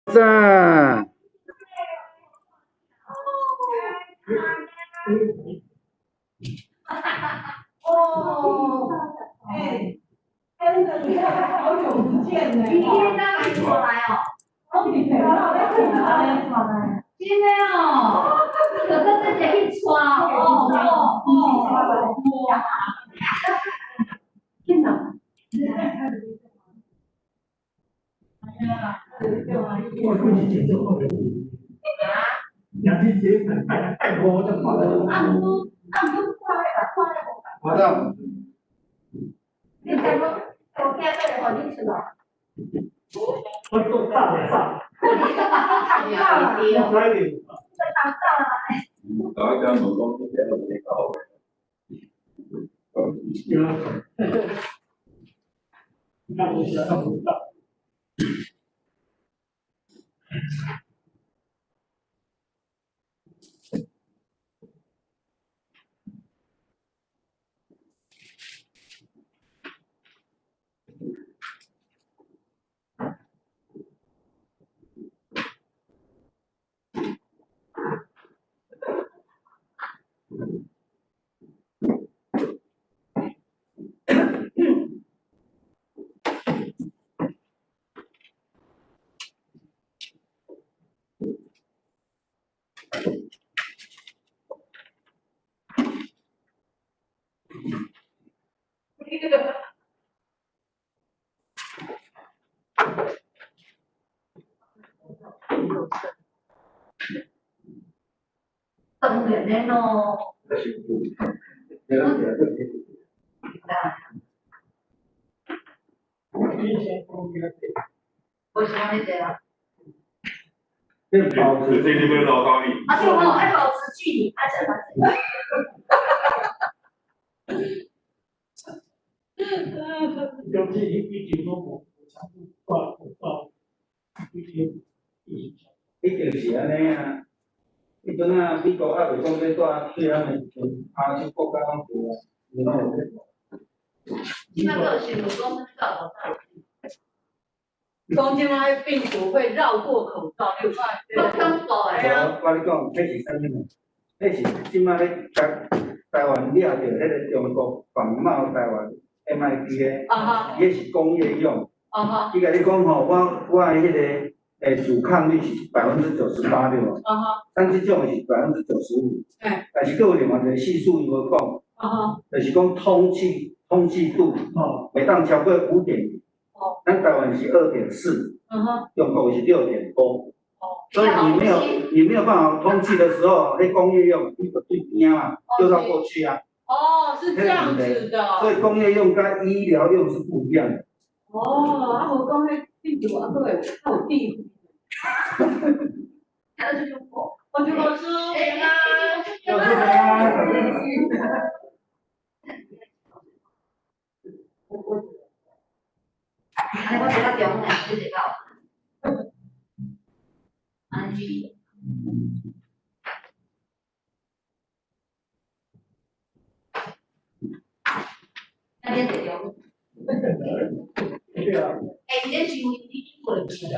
早。哦，哎，真的是好久不见呢。你今天刚来过来哦？哦，你来了，来。真的哦，哥哥姐姐去带哦哦哦，天哪！我估计节奏后面，两只鞋带带我就跑了。啊毋过啊毋过看咧吧，看咧无。我当。你知无？我今日来互你出来。我做大的炸。炸了，快点。炸了。大家问讲，这个有搞的？那我想不到。当然的咯。无想安尼济啦。这这边老道理。啊，对吼，爱保持距离，啊，这啊这。中这一直拢无长度挂口罩，一直一直。一定是按呢啊！彼阵啊，美国还袂讲欲带对咱的时阵，亚洲国家拢有啊，伊拢有咧。这摆阁有新闻讲啥物戴口罩？讲这摆病毒会绕过口罩，你有看？足恐怖的啊！我跟你讲，彼是啥物物？彼是这摆咧台台湾掠著彼个中国仿冒台湾 MIT 的，伊彼是工业用。伊共你讲吼，我我的彼个阻抗率是98%对无？咱这种是95%。但是阁有另外一个系数伊无讲，就是讲通气度，袂当超过5.0。咱台湾是2.4，中国是6.多。所以你没有办法通气的时候，彼工业用，你就对边嘛，就绕过去啊。哦，是这样子的。所以工业用跟医疗用是不一样的。哦，啊无讲彼病毒啊，阁会较有智慧。啊，就中国。我就老师，平安。老师平安。按呢我坐较中咧，你坐较后。按呢距离。那边坐中。对啊。欸，伊这是因为你过去的。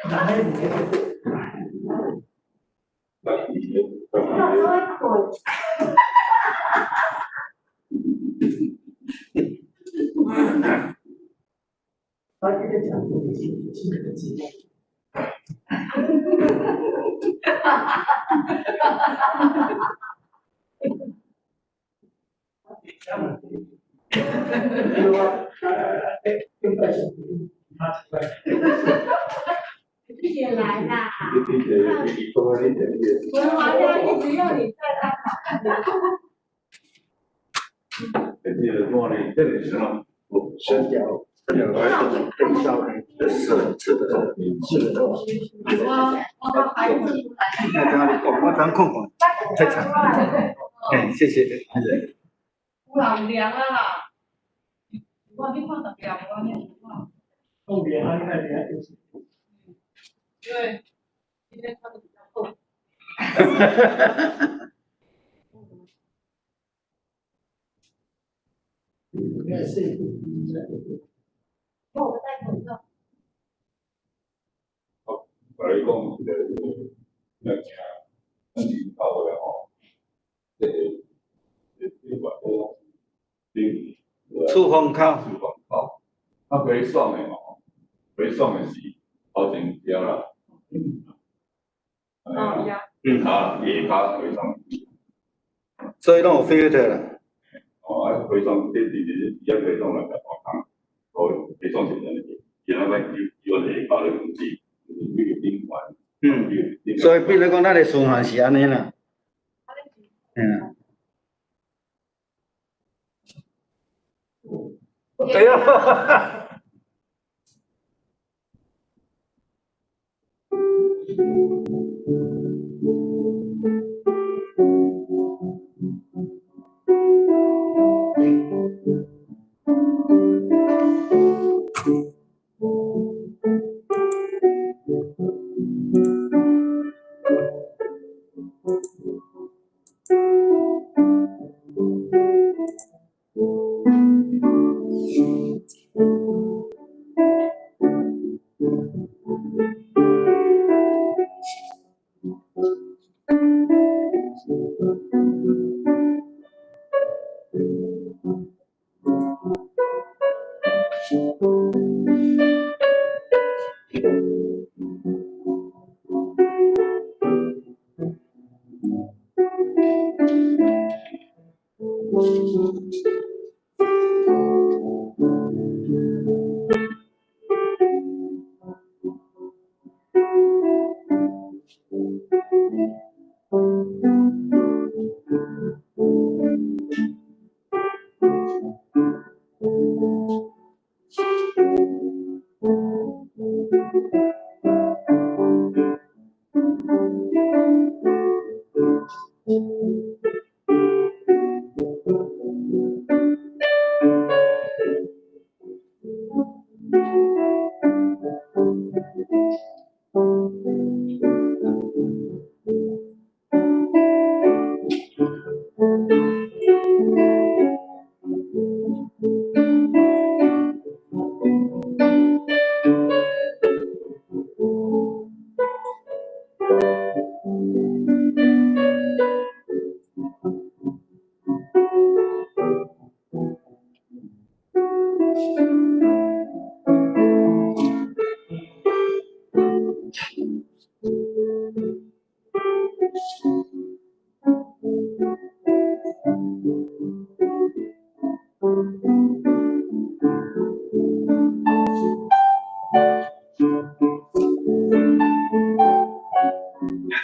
哪一年？我做爱困。他这个讲座是是个节目。哈哈哈哈哈哈！谢谢来啦。文华家一直要你带他跑。三角，三角对照的四次的四的。我那刚你讲，我刚看看，太惨。哎，谢谢。有啦，有凉啊啦。我你看特别，我你看。后面还那边就是。因为今天穿的比较厚。哈哈哈哈哈。应该是。我戴口罩。講這個那正，咱是教會吼，這個這個這個出風口，出風口，啊，回爽的吼，回爽的是頭前條啦。哦，呀。啊，下跤回爽。所以攏有 filter 啦。哦，啊，回爽，這是是只回爽來來大空，哦，回爽是安尼，伊那個伊伊下跤咧控制，就是那個頂懸。所以比如講，咱的循環是按呢啦。對啊。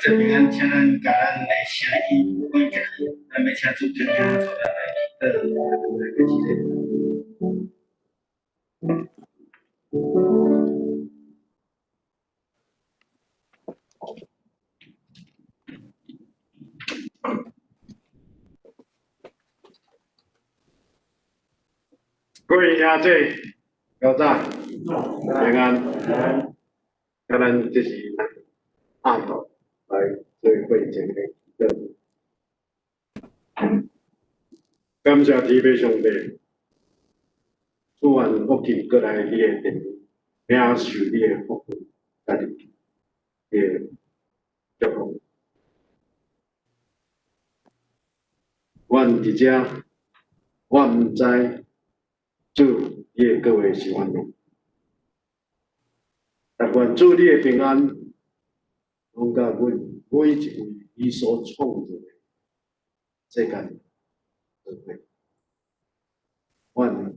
這平安，請咱共咱的聲音關起來，咱欲請主持人帶咱來祈禱，來開始禮拜。各位兄弟、老早平安，啊，咱這是暗晡來做會前的祈禱。感謝天父上帝，賜阮福氣，閣來你的殿，領受你的福分，佮你的祝福。阮佇遮，我毋知主你的計畫是按怎，但願主你的平安，攏佮阮每一位你所創造的世間做伙。阮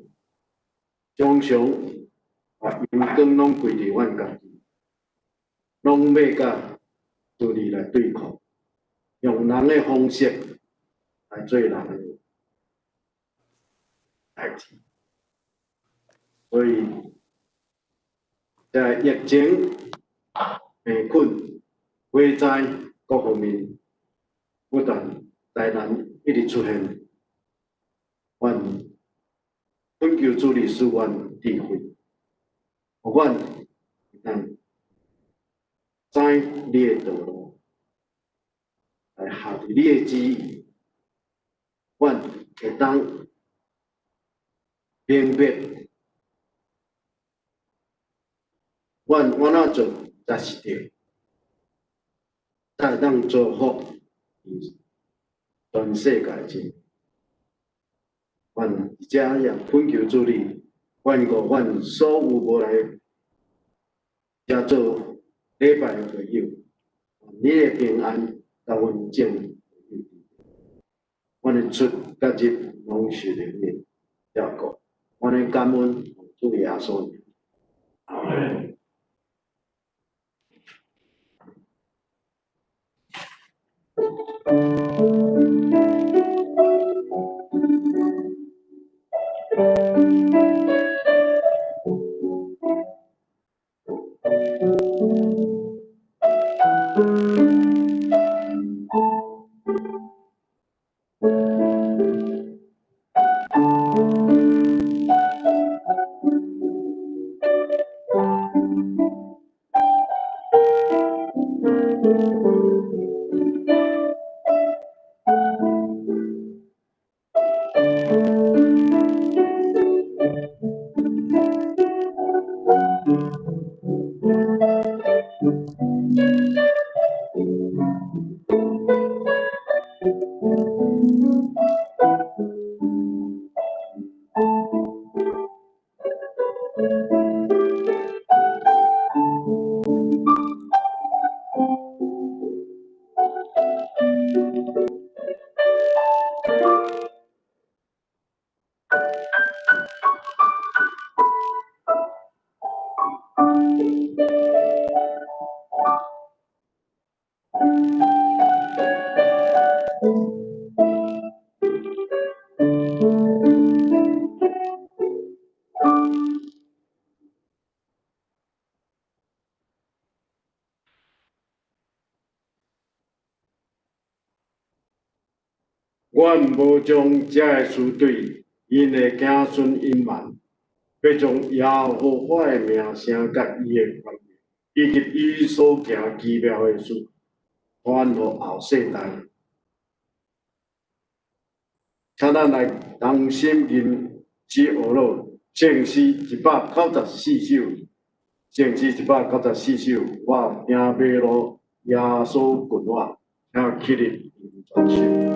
常常把榮光攏歸佇阮家己，攏欲佮主你來對抗，用人的方式來做人的代誌。所以，在疫情、病菌、火災各方面不斷災難一直出現，阮懇求主你賜阮智慧，予阮會當知你的道路，來合佇你的旨意，阮會當明白。阮按怎做才是對，才會當造福全世界人。願佇遮也懇求主你，願顧阮所有無來遮做禮拜的會友，願你的平安佮阮眾，阮的出佮入攏受著你的照顧，阮的感恩主耶穌。阿們。阮無將這个事對𪜶的子孫隱瞞，欲將耶和華的名聲佮伊的權柄，以及伊所行奇妙的事，傳予後世代。請咱來同心吟詩學老聖詩194首，聖詩194首，我行迷路，耶穌救我，請起立全首。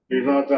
第三节。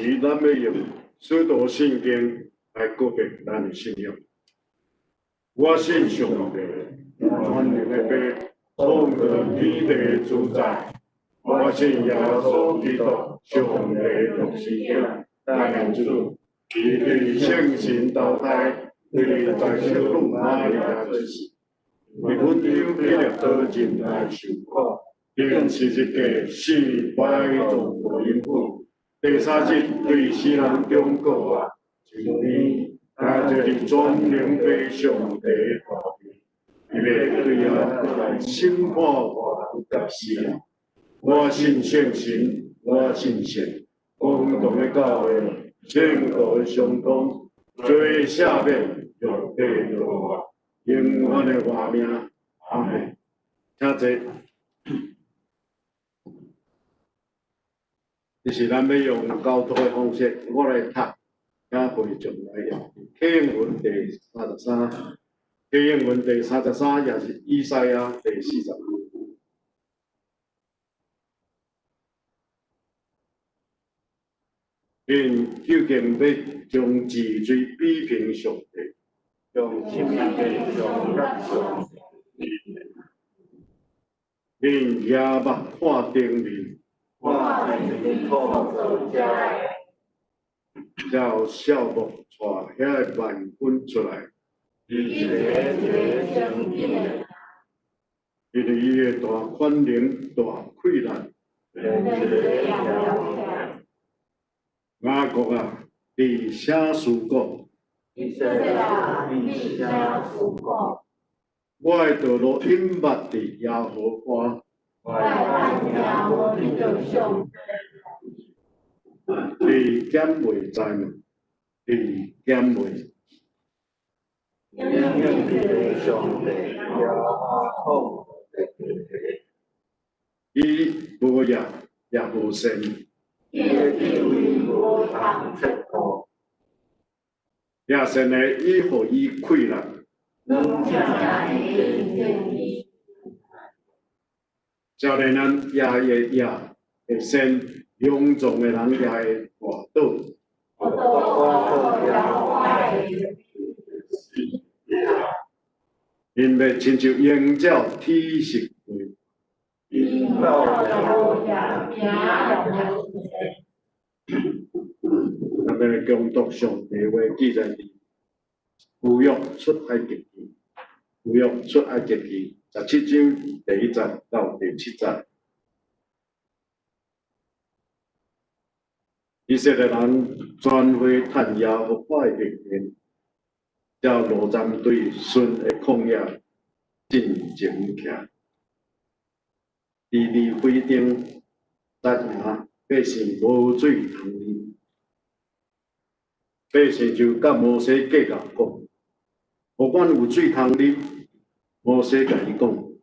時，咱欲用使徒信經來告白咱的信仰。我信上帝，全能的父，創造天地自在。我信耶穌基督，上帝獨生子，咱的主，伊對聖神投胎，對在聖母瑪利亞出世，為阮丟彼立多人來受苦，釘十字架死埋葬無陰府，第三日對死人中復活，升天，來坐佇全能父上帝右邊，伊欲對遐閣來審判活人佮死人。我信聖神，我信聖公同的教會，聖徒的相通，罪赦免，肉體復活，永遠的活命。阿們，請坐。這是咱欲用交托的方式，我來讀，請會眾來用。啟應文第三十三，啟應文第三十三，也是以賽亞第45。𪜶究竟欲將治水比評上帝？將生命上甲上帝。𪜶舉目看頂面，看頂面創造者的。才予數目帶遐个萬軍出來。伊一个一个先進的。因為伊的大權能、大氣力。雅各啊，你啥事講？以色列啊，你啥事講？我的道路隱密佇耶和華。我的歹行無得著上帝。你敢袂知嗎？你敢袂？永遠的上帝，耶和華創造的。伊無業也無善。伊的智慧無通測度。也善的，伊予伊氣力。少年人也會也會善，勇壯的人也會跋倒。𪜶欲親像鷹鳥體實飛。咱欲來恭讀上帝話，記載佇舊約出埃及記，舊約出埃及記17章第1節到第7節。以色列人全會趁耶和華的面前，才路站對汛的曠野進前徛。佇利非定，扎營百姓無水通啉，百姓就佮摩西計較講：予阮有水通啉。摩西共伊講：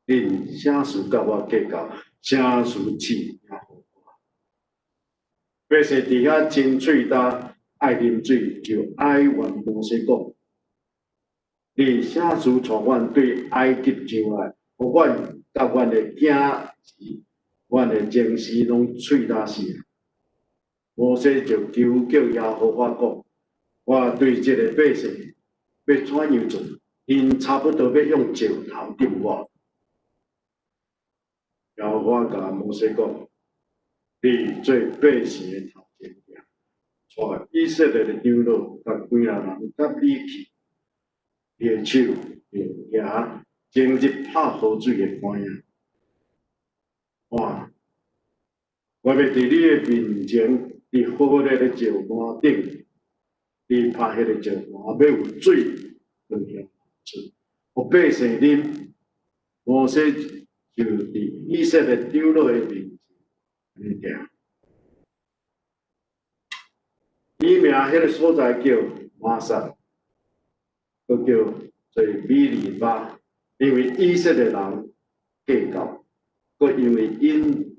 恁啥事佮我計較？啥事試耶和華？百姓佇遐真喙焦，愛啉水，就哀怨摩西講：你啥事帶阮對埃及上來，予阮佮阮的囝兒、阮的情絲攏喙焦死啊！摩西就求叫耶和華講：我對這个百姓欲怎樣做？𪜶差不多欲用石頭擲我。耶和華共摩西講：你做百姓的頭前行，帶以色列的長老佮幾若人佮你去，你的手就舉前入拍河水的竿仔。看，我欲佇你的面前，佇火熱的石欄頂，你拍彼个石欄，欲有水落遐出，予百姓啉。摩西就佇以色列長老的面前按呢行。伊名彼个所在叫瑪撒，閣叫做米利巴，因為以色列人計較，閣因為𪜶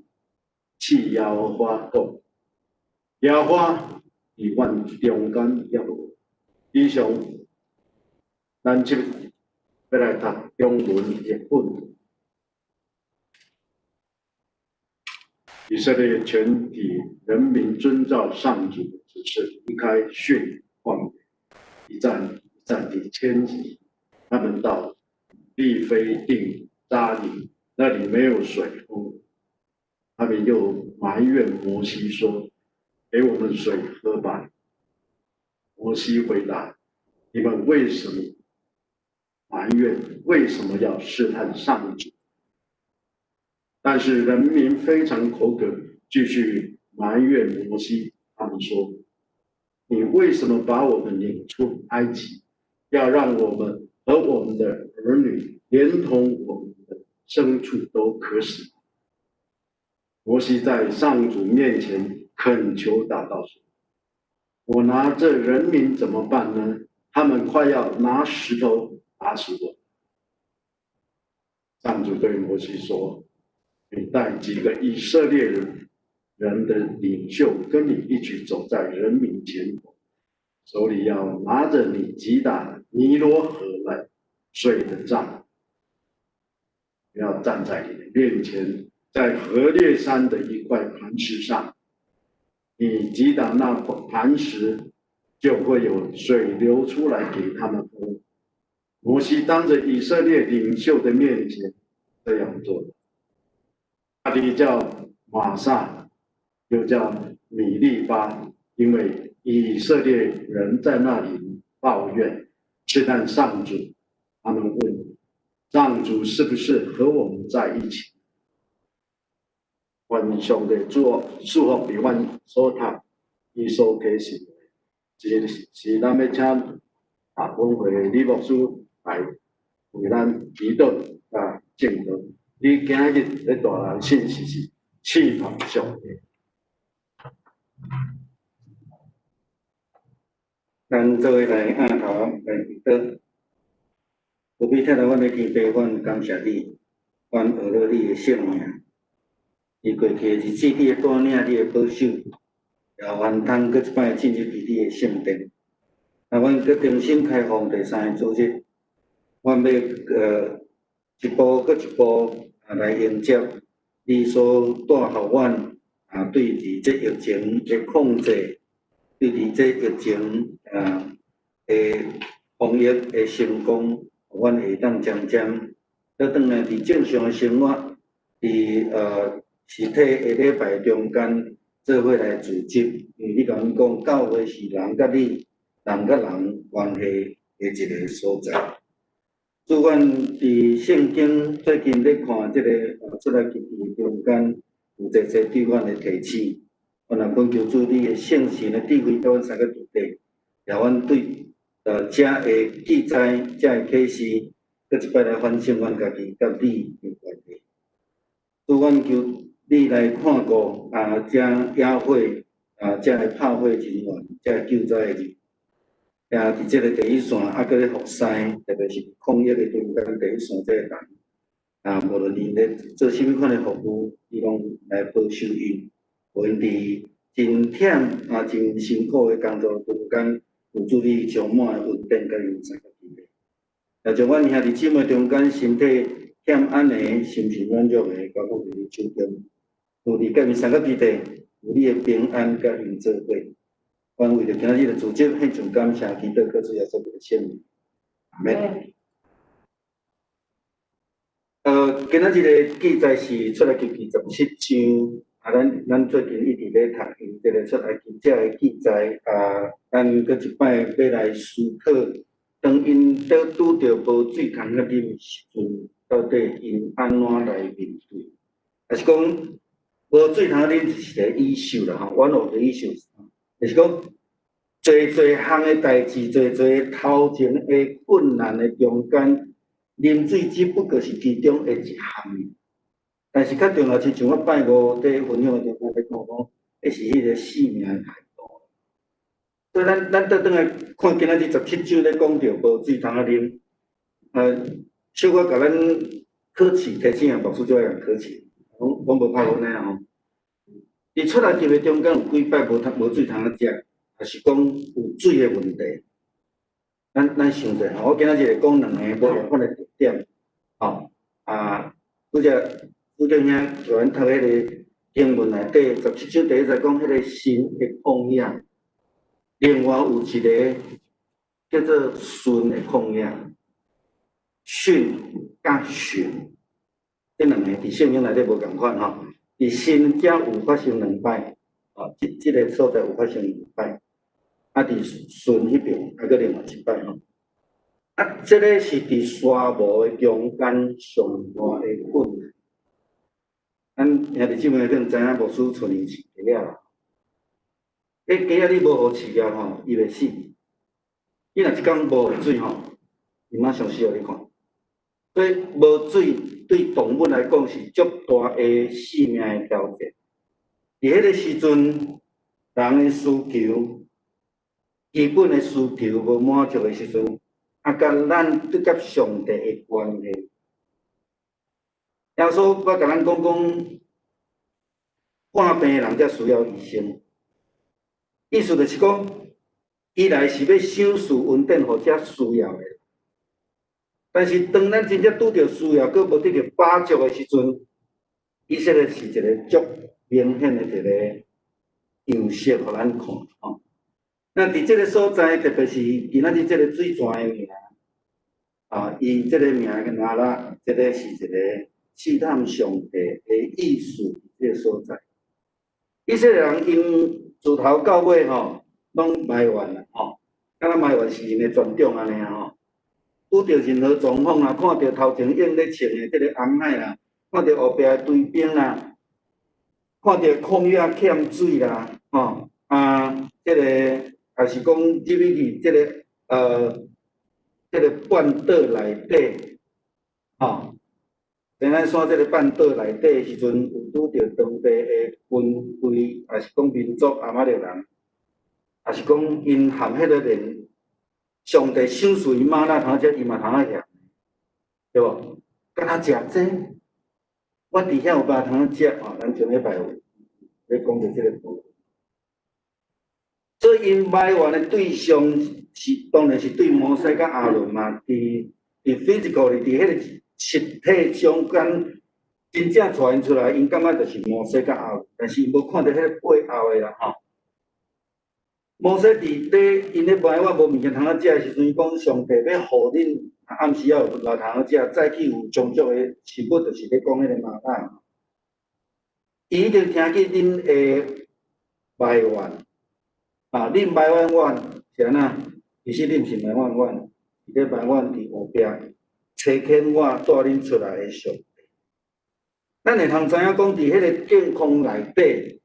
試耶和華講，耶和華佇阮中間抑無？以上，咱這欲來讀中文譯本。以色列全體人民遵照上主的指示，離開汛曠野，一站一站地遷移。他們到利非訂紮營，那裡沒有水喝。他們又埋怨摩西說：“給我們水喝吧。”摩西回答：“你們為什麼埋怨？為什麼要試探上主？”但是人民非常口渴，繼續埋怨摩西。他們說：“你為什麼把我們領出埃及，要讓我們和我們的兒女，連同我們的牲畜都渴死？”摩西在上主面前懇求禱告說：“我拿這人民怎麼辦呢？他們快要拿石頭打死我。”上主對摩西說：“你帶幾個以色列人的領袖跟你一起走在人民前頭，手裡要拿着你擊打尼羅河來水的杖，要站在你的面前，在何烈山的一塊磐石上，你擊打那磐石，就會有水流出來給他們喝。”摩西當着以色列領袖的面前這樣做。那裡叫瑪撒，又叫米利巴，因為以色列人在那裡抱怨，試探上主。他們問上主是不是和我們在一起？願上帝祝福祝福佇阮所讀伊所啟示的，這個是咱欲請啊，本會李牧師來為咱祈禱佮證道。你今日咧帶來信息是侍奉上帝。咱做伙來按頭來祈禱。慈悲疼愛阮的天父，阮感謝你，阮學了你的聖名。佇過去的日子，你的帶領，你的保守，予阮通閣一擺進入佇你的聖殿。啊，阮閣重新開放第三個主日，阮欲一步閣一步啊來迎接你所帶予阮啊，對佇這疫情的控制，對佇這疫情啊的防疫的成功，阮會當漸漸閣轉來佇正常的生活，佇實體的禮拜中間做伙來聚集，因為你共阮講，教會是人佮你、人佮人關係的一個所在。主，阮佇聖經最近咧看這個出埃及記中間有濟濟對阮的提醒，阮也懇求主你的聖神的智慧，佮阮三個佇底，予阮對遮的記載、遮的啟示，閣一擺來反省阮家己佮你的關係。主，阮求你來看顧啊，遮野火啊，遮的拍火人員，遮的救災的人員，也佇這個第一線，啊，閣咧服侍，特別是抗疫的中間第一線這個人，啊，無論𪜶咧做啥物款的服務，你攏來保守𪜶，予𪜶佇真忝啊、真辛苦的工作中間，有主你充滿的恩典佮𪜶相佮佇咧。也將阮兄弟姊妹中間身體欠安的、心情軟弱的，交付佇你手中。有你佮𪜶相佮佇咧，有你的平安佮𪜶做伙。阮為著今仔日的主日，獻上感謝，祈禱靠主耶穌的聖名。阿們。今仔日的記載是出埃及記17章，啊，咱最近一直咧讀𪜶這個出埃及這个記載，啊，咱閣一擺欲來思考，當𪜶拄拄著無水通啊啉的時陣，到底𪜶按怎來面對？抑是講無水通啊啉是一個 issue 啦吼，one of the issue，就是講濟濟項的代誌，濟濟頭前的困難的中間，啉水只不過是其中的一項。但是較重要是像我拜五佇分享的中間咧講講，彼是彼個性命的態度。所以咱倒轉來看今仔日17章咧講著無水通啊啉，小可共咱考試提醒啊，牧師就愛共考試，攏無拍分的吼。佇出埃及的中間有幾擺無水通啊食，抑是講有水的問題。咱想者吼，我今仔日會講兩个無仝款的特點，吼啊，拄才拄才兄叫阮讀彼个經文內底17章第一節講彼個新的曠野，另外有一个叫做汛的曠野，汛佮汛，這兩个佇聖經內底無仝款吼。佇新遮有發生兩擺，哦，這個所在有發生兩擺，啊，佇汛彼邊還閣另外一擺吼。啊，這个是佇沙漠的中間上大的困難。咱兄弟姊妹可能知影牧師賰伊飼雞仔啦。彼雞仔你無予飼啊吼，伊會死。你若一工無予水吼，伊馬上死予你看。所以無水對動物來講是足大的性命的挑戰。佇彼个時陣，人的需求，基本的需求無滿足的時陣，啊，佮咱對佮上帝的關係。耶穌捌共咱講講，看病的人才需要醫生。意思就是講，伊來是欲賞賜恩典予遮需要的。但是當咱真正拄著需要，閣無得著飽足的時陣，以色列是一个足明顯的一个樣式，予咱看吼。那佇這个所在，特別是今仔日這个水泉的名，啊，伊這个名瑪拉，這个是一个試探上帝的意思，這个所在。以色列人𪜶自頭到尾吼，攏埋怨啦吼，敢若埋怨是𪜶的傳統按呢吼。拄著任何狀況啦，看著頭前湧咧穿的這个紅海啦，看著後壁的追兵啦，看著曠野欠水啦，吼啊，這个也是講入去這個半島內底，吼，終南山這個半島內底的時陣，有拄著當地的軍隊，也是講民族亞瑪力人，也是講𪜶含彼个人。上帝賞賜伊嗎哪通食，伊嘛通仔嫌，對無？敢若食這個，我佇遐有辦法通食吼，咱上禮拜有咧講著這个部分。所以𪜶埋怨的對象是當然是對摩西佮亞倫嘛，佇 physically 佇彼个實體中間真正帶𪜶出來，𪜶感覺就是摩西佮亞倫，但是𪜶無看著彼个背後的啦吼。摩西佇咧𪜶咧埋怨無物件通仔食的時陣，伊講上帝欲予恁暗時仔有物通仔食，早起有充足的食物，就是咧講彼个嗎哪。伊已經聽見恁的埋怨，啊，恁埋怨我是按怎？其實恁毋是埋怨我，是咧埋怨佇後壁差遣我帶恁出來的上帝。咱會通知影講，佇彼个境況內底，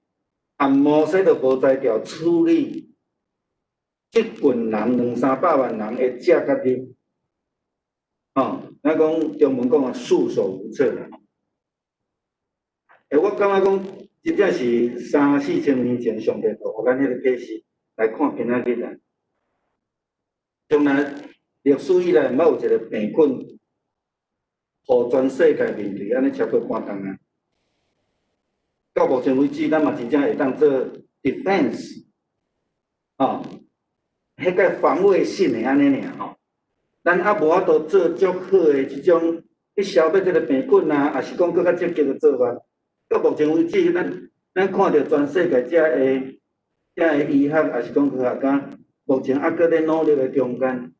啊，摩西就無才調處理。這群人兩三百萬人的食佮啉，吼，咱講中文講啊，束手無策啦。欸，我感覺講，真正是三四千年前，上帝就予咱彼个啟示來看今仔日啊。從來歷史以來，毋捌有一个病菌，予全世界面對按呢超過半冬啊。到目前為止，咱嘛真正會當做 defense，吼。彼個防衛性的按呢爾吼，咱猶無法度做足好的這種去消滅這个病菌啊，抑是講閣較積極的做法。到目前為止，咱看著全世界遮个遮个醫學，抑是講科學家，目前猶閣咧努力的中間。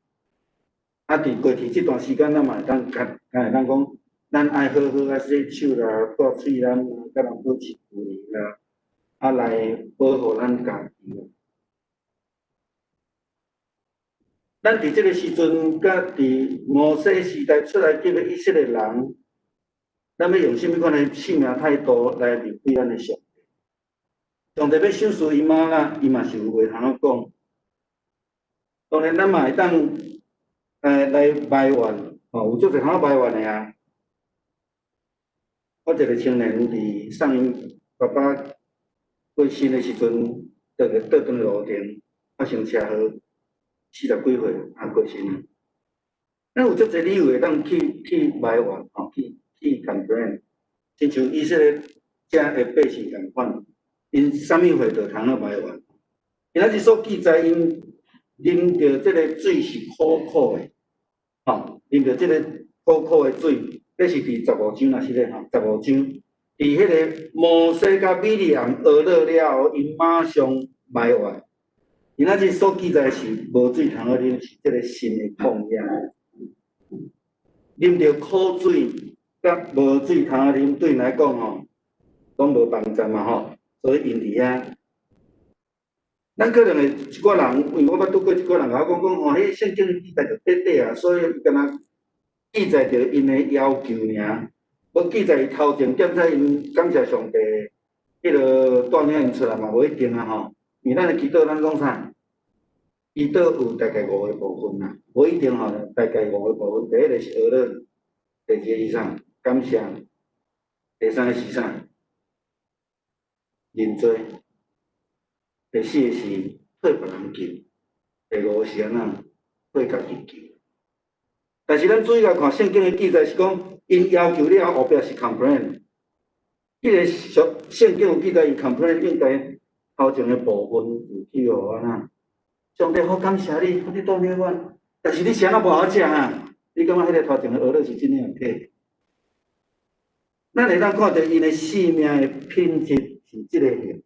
啊，佇過去這段時間，咱嘛會當較，敢會當講，咱愛好好仔洗手啦，戴喙籠，佮人保持距離啦，啊來保護咱家己。咱佇這个時陣，佮佇摩西時代出埃及的以色列人，咱欲用啥物款的性命態度來面對咱的上帝？上帝欲賞賜伊嗎哪，伊嘛是有話通仔講。當然，咱嘛會當來埋怨，吼，有足濟通仔埋怨的啊。我一个青年佇送𪜶爸爸過身的時陣，倒轉路程發生車禍。四十幾歲啊過身啊，咱有足濟理由會當去埋怨吼，去 complain，親像以色列遮的百姓仝款，𪜶啥物話都通仔埋怨。今仔日所記載，𪜶啉著這个水是苦苦的，吼，啉著這个苦苦的水，這是佇十五章若是咧吼，十五章，佇彼个摩西佮米利暗呵咾了後，𪜶馬上埋怨。今仔日所記載是無水通好啉，是這个新的曠野。啉著苦水，佮無水通好啉，對𪜶來講吼，攏無幫助嘛吼。所以𪜶佇遐，咱可能會一寡人，因為我捌拄過一寡人共我講講吼，彼聖經記載著短短啊，所以伊敢若記載著𪜶的要求爾，無記載伊頭前點彩𪜶感謝上帝，彼个帶領𪜶出來嘛無一定啊吼。因為咱的祈禱，咱講啥？祈禱有大概五个部分啦，無一定吼，大概五個部分。第一个是呵咾，第二個是啥？感謝。第三个是啥？認罪。第四个是替別人求。第五個是按怎？替家己求。但是咱注意來看聖經的記載是講，𪜶要求了後，後壁是 complain。彼个聖聖經有記載，伊 complain 應該頭前的部分有去予按怎？上帝好感謝你，你帶領阮，但是你啥都無好食啊？你感覺彼个頭前的呵咾是真正假？咱會當看著𪜶的性命的品質是這个樣。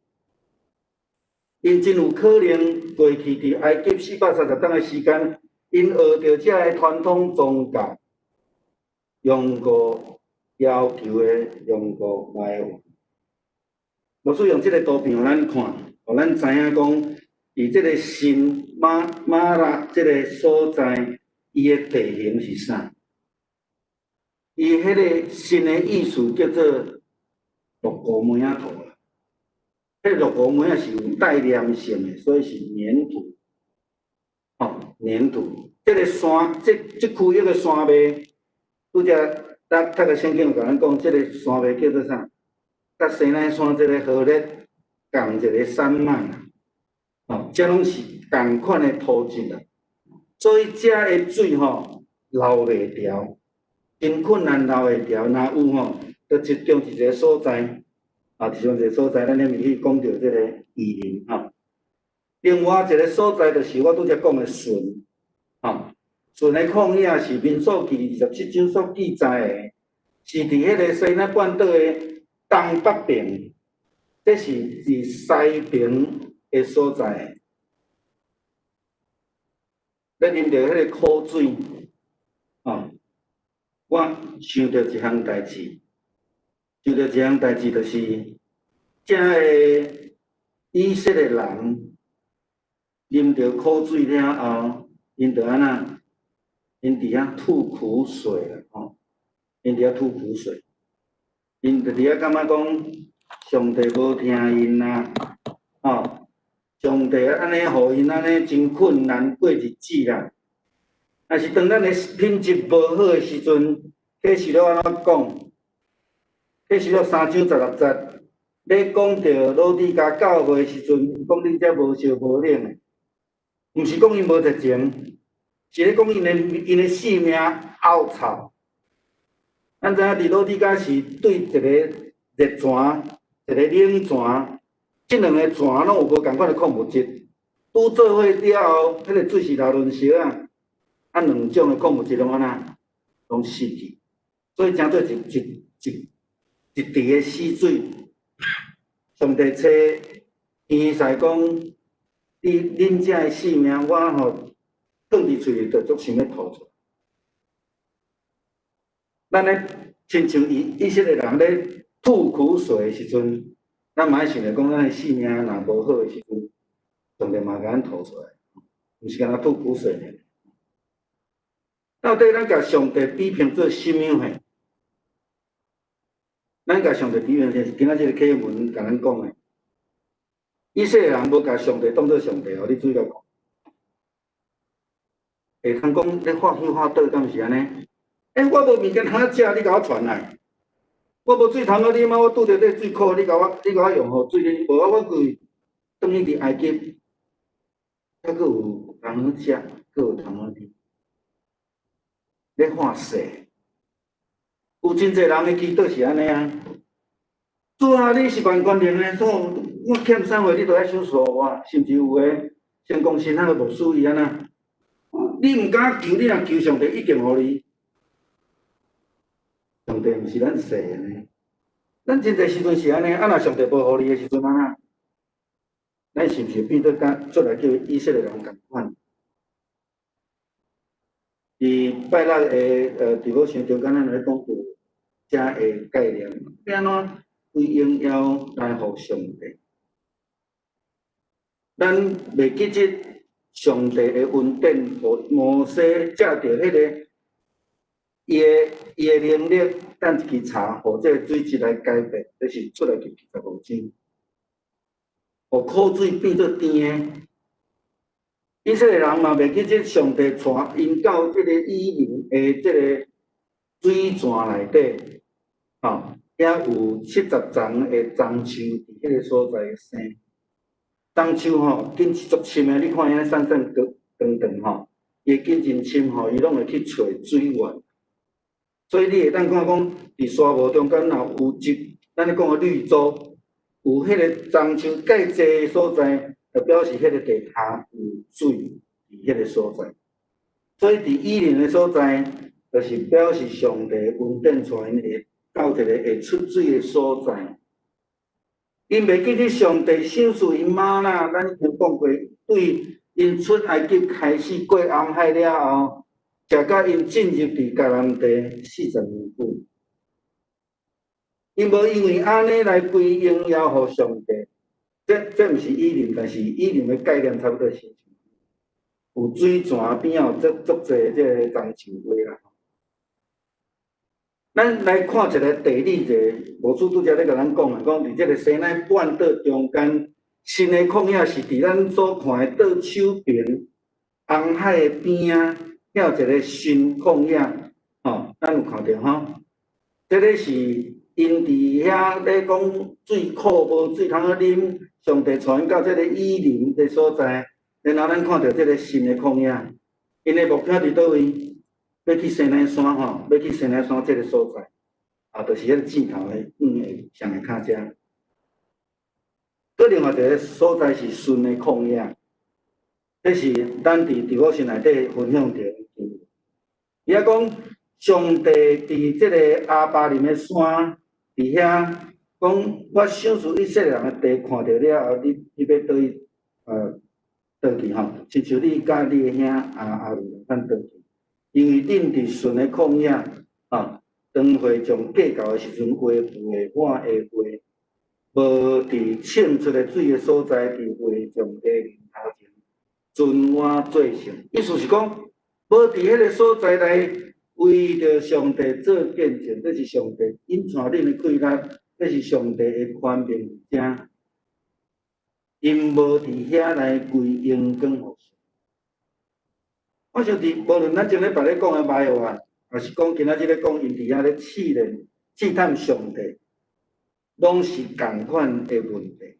𪜶真有可能過去佇埃及430冬的時間，𪜶學著這个傳統宗教，用過要求的，用過埋怨。牧師用這個圖片予咱看，予咱知影講，佇這個新瑪瑪拉這個所在，伊的地形是啥？伊彼个新的意思叫做鹿膏糜仔土啦。彼个鹿膏糜仔是有帶黏性的，所以是黏土。吼，黏土。這个山，這這區域的山脈，拄才咱讀个聖經有共咱講，這个山脈叫做啥？佮西奈山這个何烈仝一个山脈。吼，這攏是仝款的土質啦。所以遮的水吼流袂牢，真困難流會牢。若有吼，就集中一個所在，啊，集中一個所在，咱遐面去講著這个以琳吼。另外一個所在就是我拄才講的汛，吼，汛的曠野是民數記27章所記載的，是佇彼个西奈半島的東北邊，這是佇西邊的所在。咧啉著彼个苦水，吼，我想著一項代誌，想著一項代誌就是，遮个以色列人啉著苦水了後，𪜶就按怎？𪜶佇遐吐苦水啦，吼！𪜶佇遐吐苦水，𪜶就佇遐感覺講，上帝無聽𪜶啦，吼！上帝按呢予𪜶按呢真困難過日子啦。但是當咱的品質無好的時陣，啟示錄按怎講？啟示錄3章16節，咧講著老底嘉教會的時陣，講恁遮無燒無冷的，毋是講𪜶無熱情，是咧講𪜶的性命沤臭。咱知影佇老底嘉是對一個熱泉、一個冷泉，這兩个泉攏有無仝款的礦物質，拄做伙了後，彼个水是流潤燒啊，啊兩種的礦物質攏按怎，攏死去，所以成做一一一一池的死水。上帝請天使講，你恁遮的性命，我吼囥佇喙裡，就足想欲吐出來。咱咧親像以以色列人咧吐苦水的時陣，咱嘛愛想著講，咱的性命若無好的時陣，上帝嘛共咱吐出來，毋是干焦吐苦水爾。到底咱共上帝比拼做啥物貨？咱共上帝比拼是今仔這个啟文共咱講的。以色列人無共上帝當做上帝哦，你注意來看。會通講咧發虛發倒，敢是按呢？欸，我無物件通食，你共我傳來。我無水通好啉啊！我拄著這水苦，你共我用予水啉，無啊！我規轉去佇埃及，猶閣有通好食，閣有通好啉。咧發誓，有真濟人的祈禱是按呢啊。主啊，你是萬權能的主，我欠啥貨你都愛賞賜我，甚至有的成功神學的牧師伊按怎？你毋敢求，你若求上帝一定予你。上帝毋是咱說的呢。咱真濟時陣是按呢，啊，若上帝無予你的時陣按怎？咱是毋是變做佮出來叫以色列人仝款？佇拜六的佇某想中間，咱咧講到遮的概念，欲按怎歸榮耀來予上帝？咱袂記得上帝的恩典，予摩西藉著彼个伊的能力，等一支柴，予這个水質來改變，這是出埃及15章，予苦水變做甜的。以色列人嘛袂記得上帝帶𪜶到這個以琳的這个水泉內底，吼，遐有70叢的樟樹佇彼個所在生。樟樹吼根是足深的，你看遐瘦瘦長長長吼，伊的根真深吼，伊攏會去揣水源。所以你會當看講，佇沙漠中間若有一，咱咧講的綠洲，有彼個樟樹蓋濟的所在，就表示彼個地下有水佇彼個所在。所以佇以琳的所在，就是表示上帝恩典帶𪜶會到一個會出水的所在。𪜶袂記得上帝賞賜𪜶嗎哪，咱已經講過，對𪜶出埃及開始過紅海了後，食到𪜶進入佇迦南地40年久。𪜶無因為按呢來歸榮耀予上帝，這毋是以琳，但是以琳的概念差不多是有水泉邊仔有足足濟這个樟樹花啦。咱來看一个地理者，牧師拄才咧共咱講啊，講佇這个西奈半島中間，新的曠野是佇咱所看的倒手爿紅海的邊仔，遐有一个新曠野，吼，咱有看著吼？這个是𪜶佇遐咧講水庫無水通好啉，上帝帶𪜶到這个以琳的所在，然後咱看著這个新的曠野，𪜶的目標佇佗位？欲去西奈山吼，欲去西奈山這个所在，啊，就是彼个箭頭的向的上下跤遮。閣另外一个所在是汛的曠野，這是咱佇佇某神內底分享著的經文。伊遐講上帝佇這个亞巴琳的山，佇遐講，我賞賜以色列人的地，看著了後，你欲佗去倒去吼，親像你佮你的兄亞倫共款倒去。因為恁佇汛的曠野，啊，當會眾計較的時陣，違背我的話，無佇滲出的水的所在，佇會眾的面頭前尊我做聖。意思是講，無佇彼个所在來為著上帝做見證，這是上帝隱藏恁的氣力，這是上帝的權柄遮，𪜶無佇遐來歸榮光予。我想佇無論咱前禮拜咧講的埋怨，抑是講今仔日咧講𪜶佇遐咧試煉、試探上帝，攏是仝款的問題。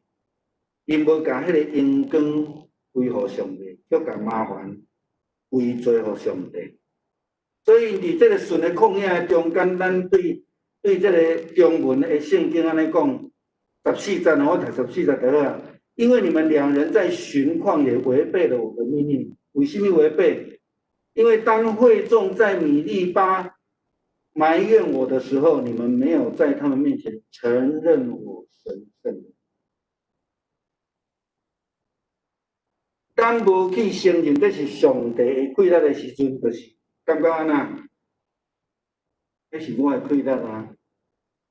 𪜶無共彼个榮光歸予上帝，卻共麻煩歸罪予上帝。所以佇這个汛的曠野的中間，咱對這个中文的聖經按呢講，十四節，我讀十四節就好啊。因為你們兩人在尋曠野違背了我的命令，為什麼違背？因為當會眾在米利巴埋怨我的時候，你們沒有在他們面前承認我神聖。當無去承認這是上帝的氣力的時陣，就是感覺按怎？這是我的氣力啊！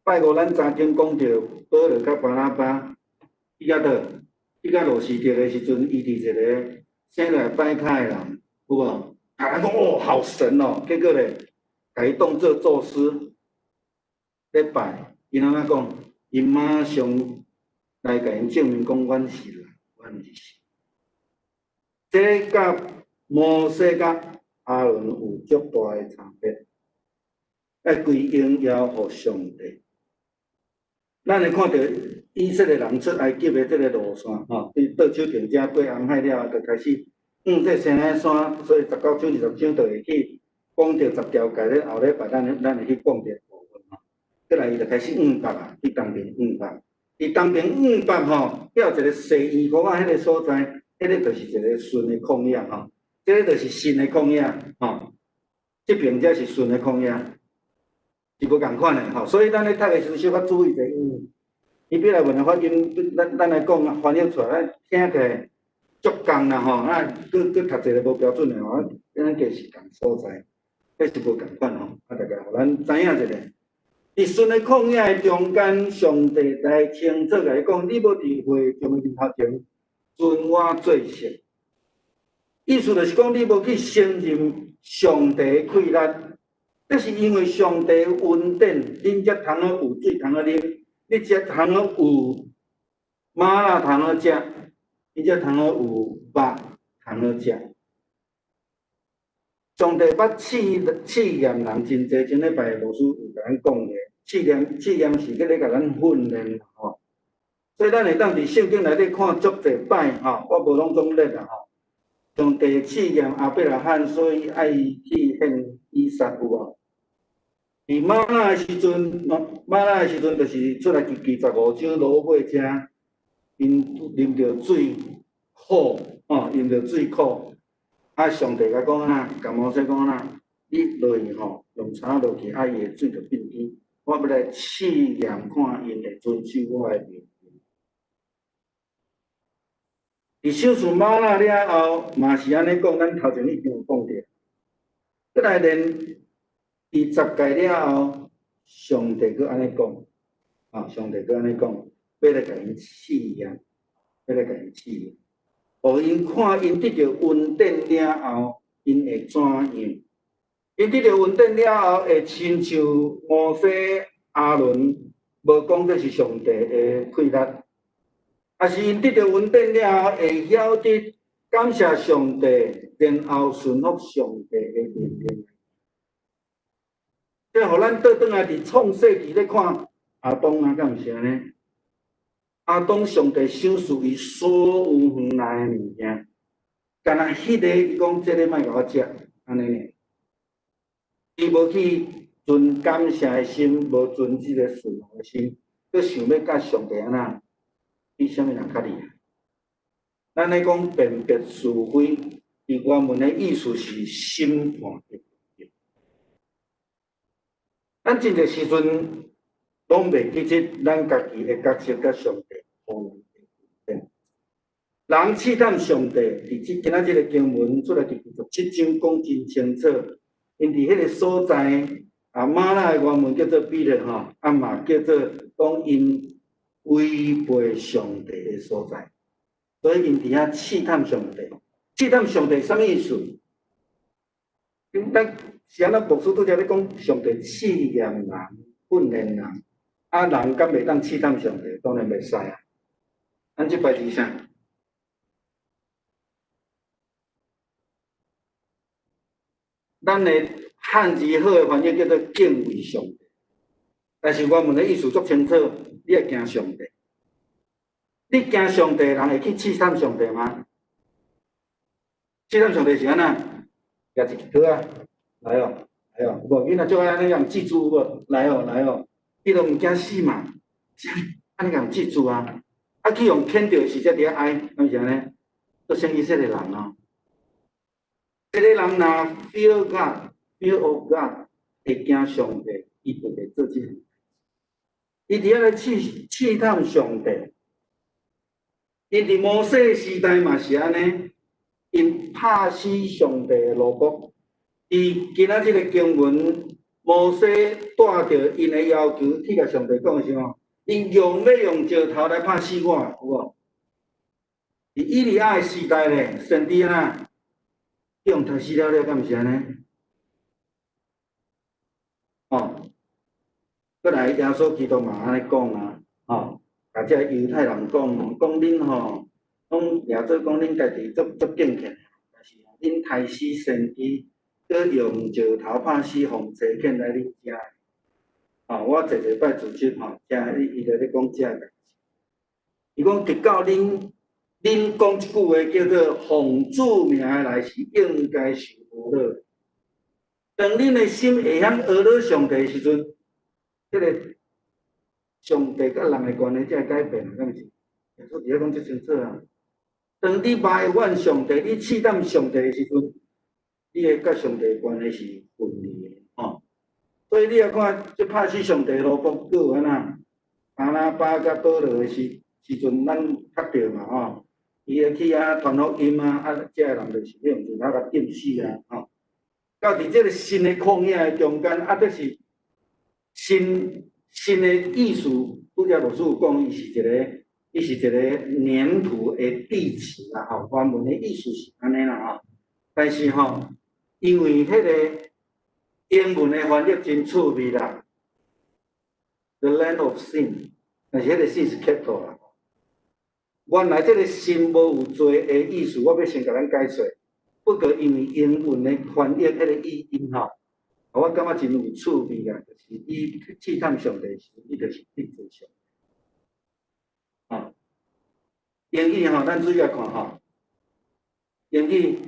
拜五咱查經講著保羅佮巴拿巴，去到佗？去到路斯特的時陣，伊佇一个生來跛跤的人，有無？啊，講哦，好神哦！結果咧，共伊當做宙斯咧拜，伊按怎講？伊馬上來共𪜶證明講，阮是人，阮毋是神。這佮摩西佮亞倫有足大的差別，愛歸榮耀予上帝。咱會看著以色列人出埃及的這个路線，吼，佇倒手爿遮過紅海了後，就開始向這西奈山，所以19章、20章就會去講著十條誡咧，後禮拜咱會去講這個部分吼。過來伊就開始向北啊，去東邊向北，佇東邊向北吼，遐有一个細圓箍仔彼个所在，彼个就是一个汛的曠野吼，這个就是新的曠野吼，這邊才是汛的曠野，是無仝款的吼，所以咱咧讀的時陣小可注意者，因為希伯來文的發音，咱來講翻譯出來，聽起來足仝啦吼，啊，閣閣讀一个無標準的吼，咱計是仝所在，彼是無仝款吼，啊，大家予咱知影一下。佇汛的曠野的中間，上帝來清楚共伊講：你無佇會眾的面頭前尊我做聖，意思就是講你無去承認上帝的氣力，這是因為上帝恩典，恁才通好有水通好啉，你才通好有嗎哪通好食，你才通好有肉通好食。上帝捌試驗人真濟，前禮拜牧師有共咱講過，試驗是閣咧共咱訓練吼。所以咱會當佇聖經內底看足濟擺吼，我無攏總列啦吼。上帝試驗亞伯拉罕，所以愛伊去獻以撒有無？佇嗎哪的時陣，嗎哪的時陣就是出埃及記15章落尾遮，𪜶啉著水苦，吼，飲著水苦。啊！上帝共講啊，共摩西講啊，你落去吼，用叉落去，啊，伊的水就變甜。我欲來試驗看𪜶會遵守我的命令。佇賞賜嗎哪了後，嘛是按呢講，咱頭前已經有講著。閣來連佇十誡了後，上帝閣按呢講，啊，上帝閣按呢講，欲來共𪜶試驗，欲來共𪜶試驗。予𪜶看𪜶得著恩典了後，𪜶會怎樣？𪜶得著恩典了後，會親像摩西、亞倫，無講這是上帝的氣力，抑是𪜶得著恩典了後，會曉得感謝上帝，然後順服上帝的命令。這予咱倒轉來佇創世記咧看亞當啊，敢毋是按呢？亞當上帝賞賜伊所有園內的物件，干焦彼个伊講這个莫共我食，按呢爾。伊無去存感謝的心，無存這个順服的心，閣想欲佮上帝按怎？比啥物人較厲害？咱咧講辨別是非，佇原文的意思是審判的。咱真濟時陣攏袂記得咱家己的角色佮上帝可能的。人試探上帝，佇這今仔這个經文出埃及記17章講真清楚。𪜶佇彼个所在，啊，嗎哪的原文叫做比勒吼，啊嘛叫做講𪜶違背上帝的所在，所以𪜶佇遐試探上帝。試探上帝啥物意思？咱是按怎牧師拄才咧講，上帝試驗人、訓練人，啊人敢袂當試探上帝？當然袂使啊。咱這擺是啥？咱的漢字好的翻譯叫做敬畏上帝，但是原文的意思足清楚，你愛驚上帝。你驚上帝，人會去試探上帝嗎？試探上帝是按怎？舉一支刀仔，來哦，來哦，有無？囡仔足愛按呢共制住有無？來哦，來哦，伊都毋驚死嘛？按呢共制住啊！啊，去予牽著時才佇遐哀，敢是按呢？做啥以色列人哦。這个人若 fear God，fear of God，會驚上帝，伊就會做這項。伊佇遐咧試探上帝。𪜶佇摩西時代嘛是按呢，𪜶拍死上帝的奴僕。佇今仔這个經文，摩西帶著𪜶的要求去共上帝講的時候，𪜶用欲用石頭來拍死我，有無？佇以利亞的時代咧，先知啊，予刣死了了，敢毋是按呢？哦，閣來耶穌基督嘛按呢講啊，吼，共這猶太人講，講恁吼，講耶穌講恁家己足足敬虔，但是恁刣死先知，閣用石頭拍死奉差遣來恁遮。吼，我濟濟擺主持吼，聽伊就咧講這個代誌。伊講直到恁講這句話叫做奉主名來是應該受呵咾。當恁的心會曉呵咾上帝的時陣，這个上帝佮人的關係才會改變，敢毋是？耶穌佇遐講足清楚啊。當你埋怨上帝，你試探上帝的時陣，你會佮上帝的關係是分離的，吼。所以你若看，這拍死上帝的奴僕，閣有按怎？巴拿巴佮保羅的時陣，咱較著嘛吼，伊會去遐傳福音啊，啊，這个人就是用石頭共釘死啊，吼。到佇這个新的曠野的中間，啊，這是新的意思，拄才牧師有講，伊是一個黏土的地詞啦，吼，原文的意思是按呢啦，吼。但是吼，因為彼个英文的翻譯真趣味啦，The land of sin，但是彼個 sin 是 capital 啦。原來這個sin 無有罪的意思，我欲先共咱解說。不過因為英文的翻譯彼個語音吼，我感覺真有趣味啦，就是伊試探上帝時，伊就是得罪上帝。吼，英語吼，咱注意來看吼，英語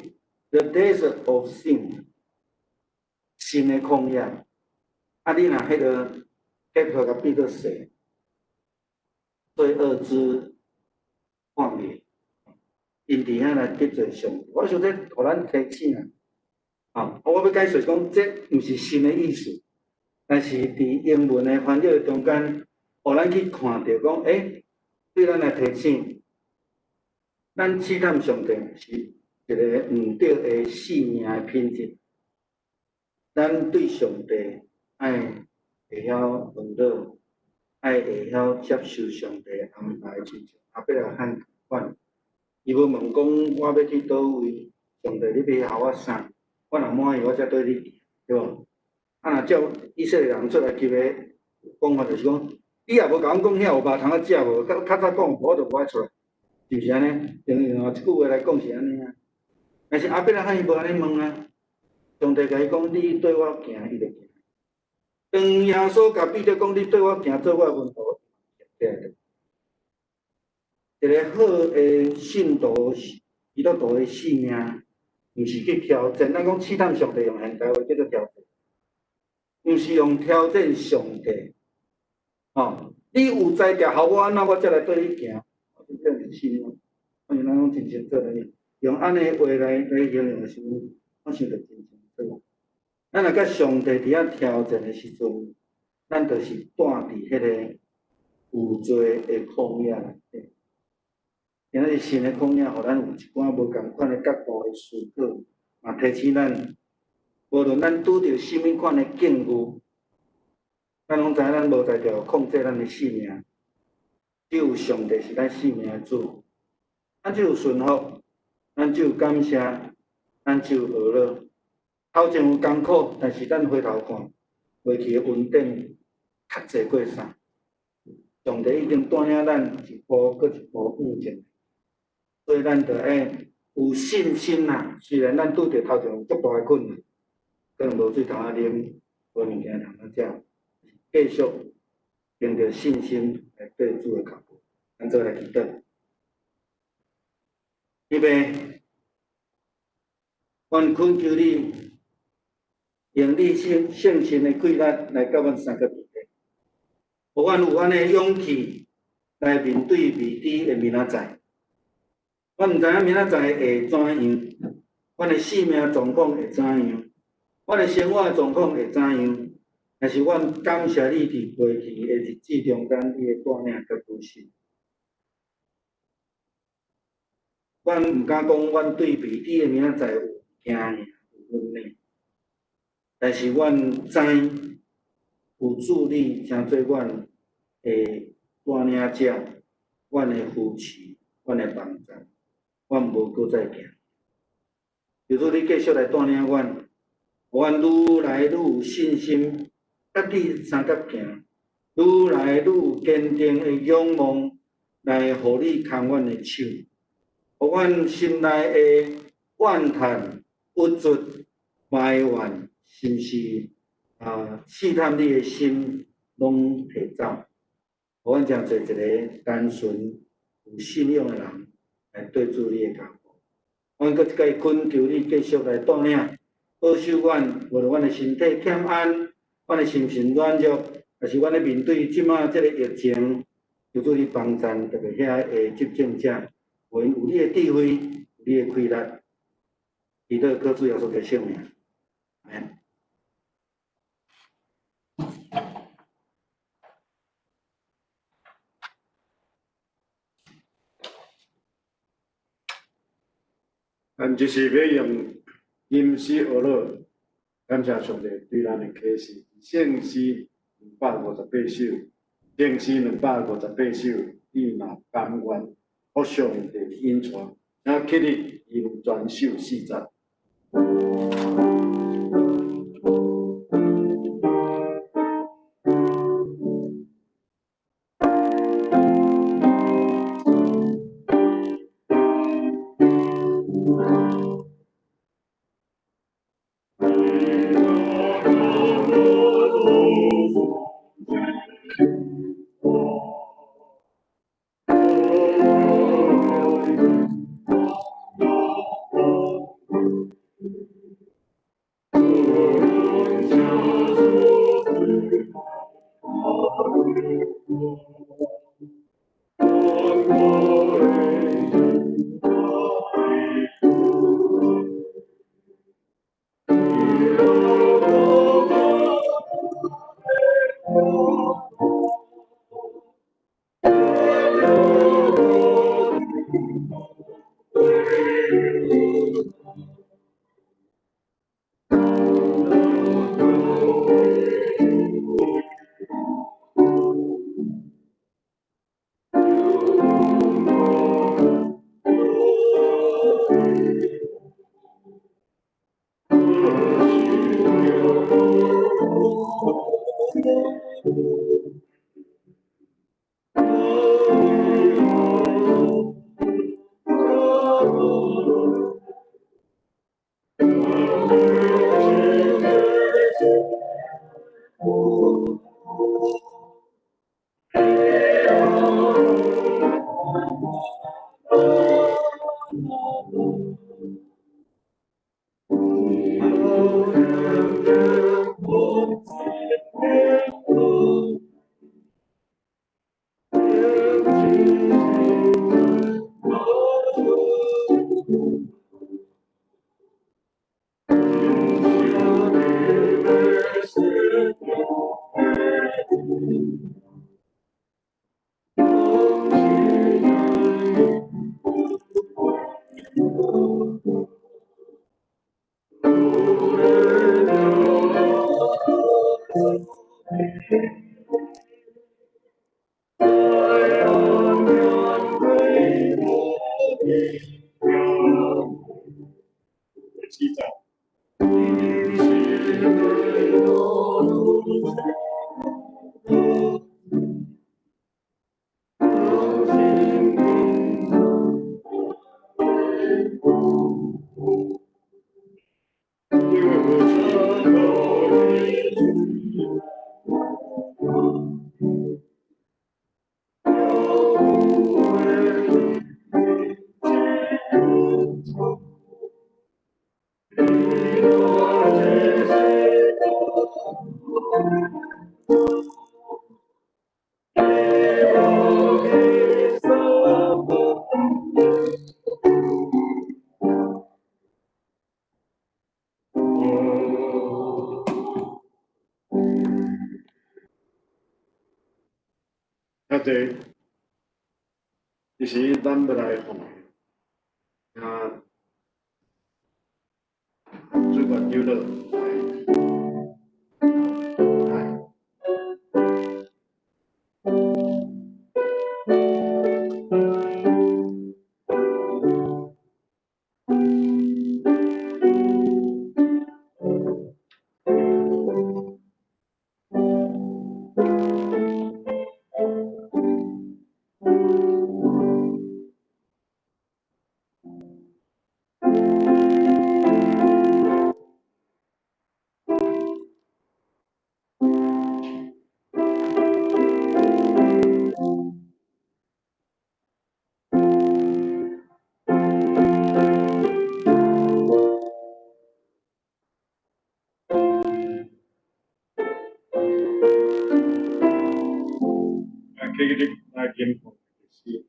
The desert of sin，新的曠野。啊，你若彼个 capital 共變做細，罪惡之曠野，𪜶佇遐來得罪上帝。我想這予咱提醒啊，吼，我欲解說講，這毋是新的意思，但是佇英文的翻譯的中間，予咱去看著講，對咱來提醒，咱試探上帝是一个毋對的性命的品質。咱對上帝愛會曉問倒，愛會曉接受上帝安排，親像亞伯拉罕仝款，伊無問講我欲去佗位，上帝你欲予我啥？我若滿意，我才綴你行，對無？啊，若照以色列人出埃及的講法，就是講，你也無共阮講遐有肉通仔食無？較較早講，我就無愛出來，是毋是按呢？用一句話來講是按呢啊。但是亞伯拉罕伊無按呢問啊，上帝共伊講，你綴我行，伊就行。當耶穌共彼得講，你綴我行，做我的門徒，對。一个好的信徒，基督徒的性命，毋是去挑戰。咱講試探上帝用現代話叫做挑戰，毋是用挑戰上帝。吼，你有才調，予我按怎，我才來綴你行。這是信仰，我想咱講真清楚咧。用按呢話來形容的時陣，我想著真清楚。咱若佮上帝佇遐挑戰的時陣，咱就是蹛佇彼个有罪的曠野內底。今仔日新的曠野，予咱有一寡無仝款的角度的思考，嘛提醒咱，無論咱拄著啥物款的境遇，咱攏知影咱無才調控制咱的性命，只有上帝是咱性命的主。咱只有順服，咱只有感謝，咱只有學樂。頭前有艱苦，但是咱回頭看，過去的恩典較濟過啥？上帝已經帶領咱一步閣一步向前。所以咱著愛有信心啦。雖然咱拄著頭前有足大的困難，可能無水通仔啉，無物件通仔食，繼續憑著信心來綴主的腳步。咱做來祈禱。預備，阮懇求你，用你聖神的氣力來佮阮相佮佇咧，予阮有按呢勇氣來面對未知的明仔載。我毋知影明仔載會怎樣，阮的性命狀況會怎樣，阮的生活狀況會怎樣？但是阮感謝你佇過去的日子中間，你的帶領佮扶持。阮毋敢講，阮對未知的明仔載有驚有問題，但是阮知有主你成做阮的帶領者，阮的扶持，阮的幫助。阮無閣再驚，求主你繼續來帶領阮，予阮愈來愈有信心，佮你相佮行，愈來愈有堅定的仰望，來予你牽阮的手，予阮心內的怨嘆、鬱卒、埋怨，甚是試探你的心，攏提走，予阮成做一个單純有信仰的人。來綴主你的腳步，阮閣一擺懇求你繼續來帶領，保守阮，無論阮的身體欠安，阮的心神軟弱，抑是阮咧面對這馬這个疫情，求主你幫贊，特別遐的執政者，有你的智慧，有你的氣力，祈禱靠主耶穌的聖名，阿們。咱就是欲用吟诗学乐，感谢上帝對咱的啟示。聖詩258首，聖詩兩百五十八首，你若甘願，予上帝引帶，請起立吟全首四節。遐濟，其實咱欲來奉獻，啊，主願長老來，來，起立來吟奉詩。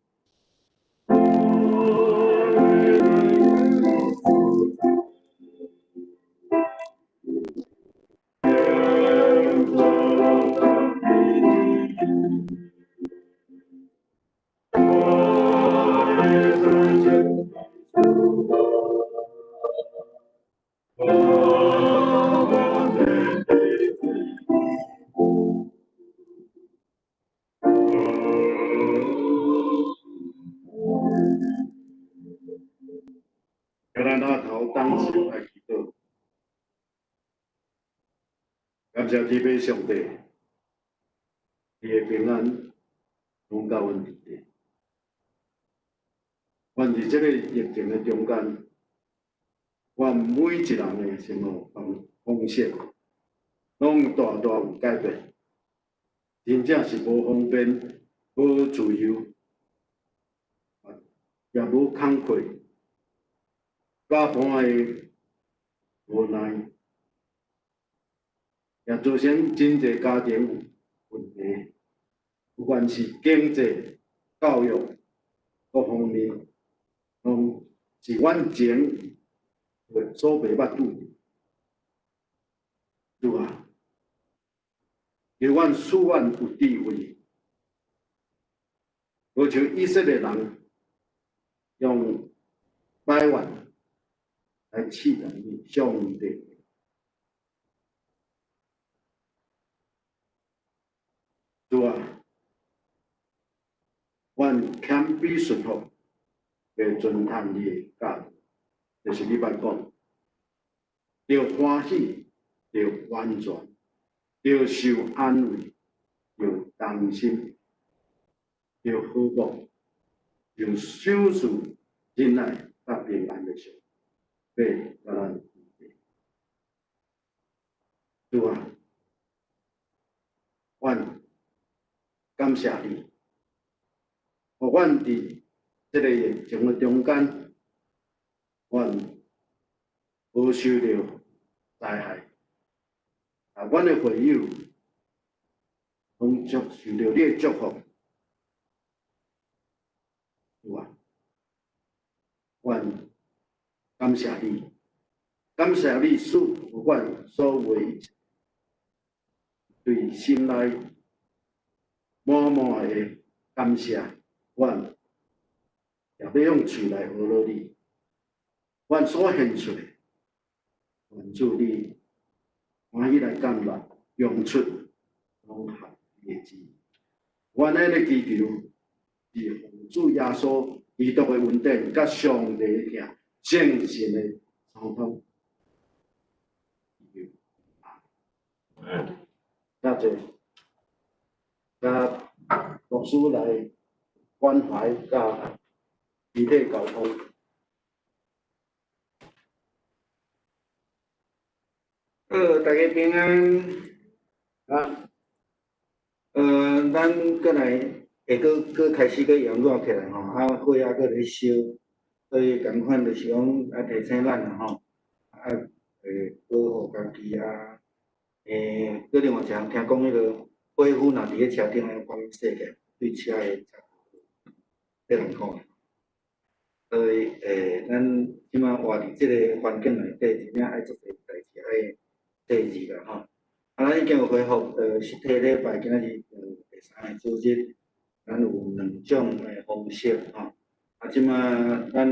感謝天父上帝，伊的平安攏佮阮佇咧。阮佇這个疫情的中間，阮每一人的生活方式，攏大大有改變，真正是無方便、無自由，也無工課，百般的無奈，也造成真濟家庭有問題，不管是經濟、教育各方面，攏是阮前所袂捌拄著。主啊，求阮賜阮有智慧，親像以色列人用百萬來試探你上帝。主啊，阮謙卑順服，會遵行你的教，就是你捌講，著歡喜，著完全，著受安慰，著同心，著和睦，用賞賜忍耐佮平安的上帝，共咱。主啊，阮感謝你，予阮佇這个疫情的中間，阮無受著災害，啊，阮的會友攏祝受著你的祝福。主啊，阮感謝你，感謝你賜予阮所有的一切，對心內滿滿的感謝，阮也欲用喙來呵咾你，阮所獻出的，願主你歡喜來接納，用出攏合你的旨意。阮按呢祈求，是奉主耶穌基督的恩典，佮上帝的疼，聖神的相通。多謝，佮牧師來關懷，佮肢體溝通。好，大家平安。啊，咱閣來會閣閣開始閣炎熱起來吼，啊，火猶閣咧燒，所以仝款就是講愛提醒咱啦吼，啊，會保護家己啊。閣另外一項聽講彼个火夫若佇咧車頂愛關細起來，對車會較予人看。所以，咱這馬活佇這个環境內底，真正愛足濟代誌愛注意啦吼。啊，咱已經有恢復，實體禮拜，今仔日第三个主日，咱有兩種的方式吼。啊，這馬咱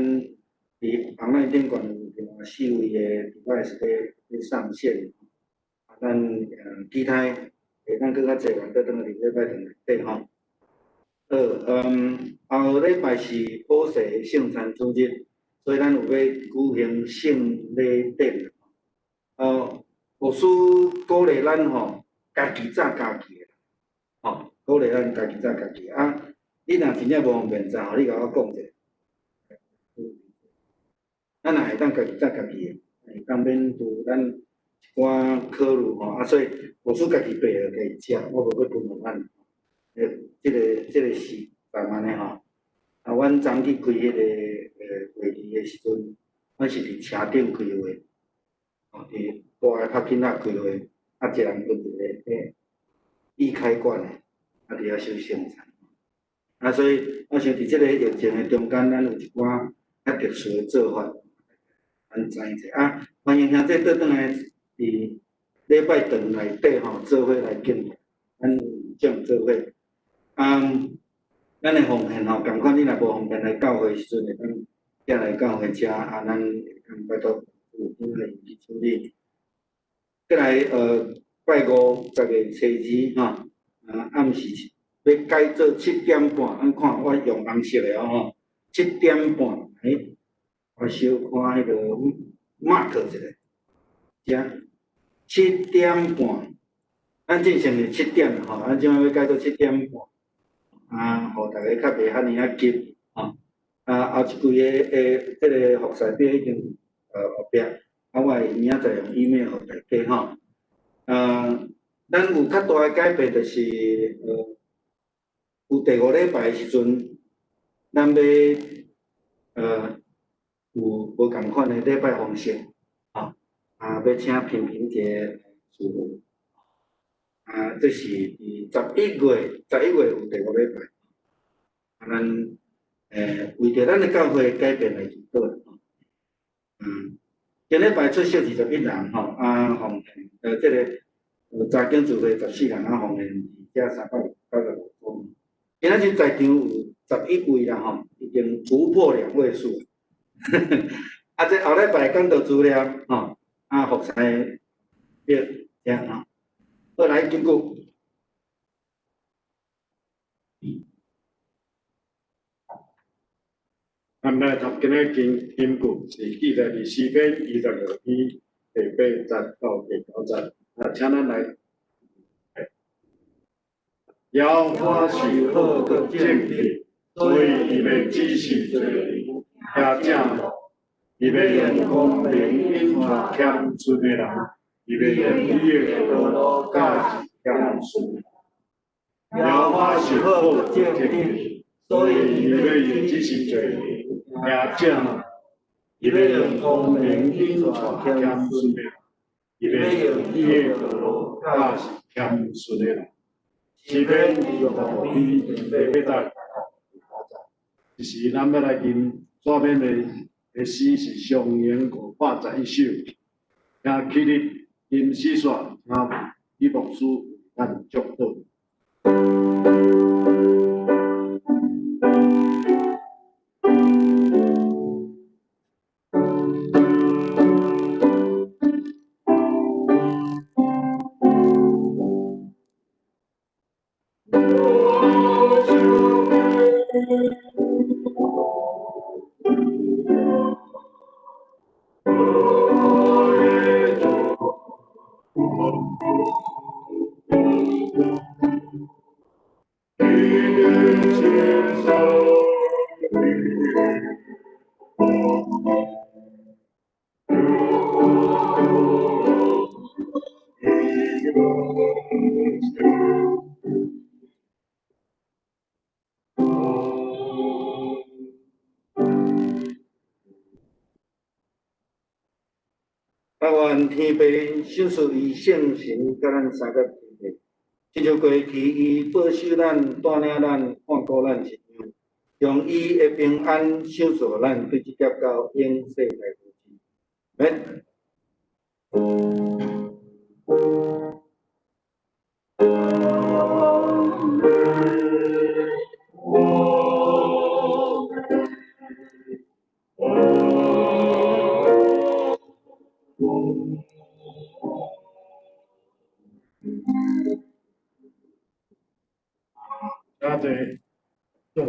佇網頁頂懸有另外四位的 device 咧上線。啊，咱其他會當閣較濟人閣轉來禮拜堂內底吼。好，後禮拜是普世聖餐主日，所以咱有欲舉行聖禮典。牧師鼓勵咱吼，家己紮家己的，吼，鼓勵咱家己紮家己。啊，你若真正無方便紮，你共我講者。咱若會當家己紮家己的，會當免拄咱一寡考慮吼。啊，所以牧師家己備著家己食，我無欲分予咱。這個是慢慢的吼。啊，阮昨去開彼個會議的時陣，阮是佇車頂開會，吼，佇大的 parking lot 開會，啊，一人分一个彼易開罐的，啊，佇遐守聖餐。啊，所以我想佇這個疫情的中間，咱有一寡較特殊的做法，咱知者。啊，歡迎兄弟倒轉來佇禮拜堂內底吼，做伙來敬拜，咱有兩種做伙。啊，咱的奉獻吼，仝款你若無方便來教會時陣，會當寄來教會遮，啊，咱會當拜託有長來去處理。過來，拜五10月初2吼，啊，暗時欲改做7點半，咱看我用紅色的哦吼，七點半，欸，我小看彼个 mark 一下，遮七點半。咱正常是7點吼，咱這擺欲改做7點半，啊，予大家較袂遐爾仔急，吼。啊，後一季的這个服侍表已經後壁，啊，我會明仔載用 email 予大家吼。啊，咱有較大的改變，就是有第五禮拜的時陣，咱欲有無仝款的禮拜方式，吼，啊，欲請平平一个師傅，啊，這是佇十一月，十一月有第五禮拜，啊，咱為著咱的教會改變來祈禱。今禮拜出席21人吼，啊，奉獻這个查經聚會14人，啊，奉獻才395。今仔日在場有11位啦吼，已經突破兩位數。啊，這後禮拜講道資料吼，啊，服侍表這樣吼，好來金句。咱來讀今日經金句是記載佇詩篇25篇第8節到第9節，啊，請咱來。耶和華是好閣正直，所以伊欲指示罪人行正路，伊欲用光明引帶謙遜的人，伊欲用伊的道路教示謙遜。耶和華是好閣正直，所以伊欲指示罪人行正路，伊欲用光明引帶謙遜的人，伊欲用伊的道路教示謙遜的人。詩篇25篇第8節這時，咱欲來吟這篇的詩是上詠511首，請起立吟詩煞，請李牧師為咱祝禱。願天父賞賜伊聖神，佮咱相佮親近，親像過去伊保守咱、帶領咱、看顧咱一樣，將伊的平安賞賜予咱，對這劫到永世來為止。請坐。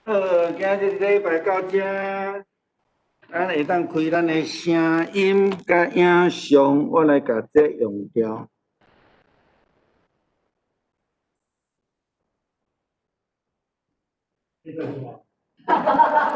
好，今日禮拜到遮，咱會當開咱的聲音佮影像，我來共這用掉。這個是啥？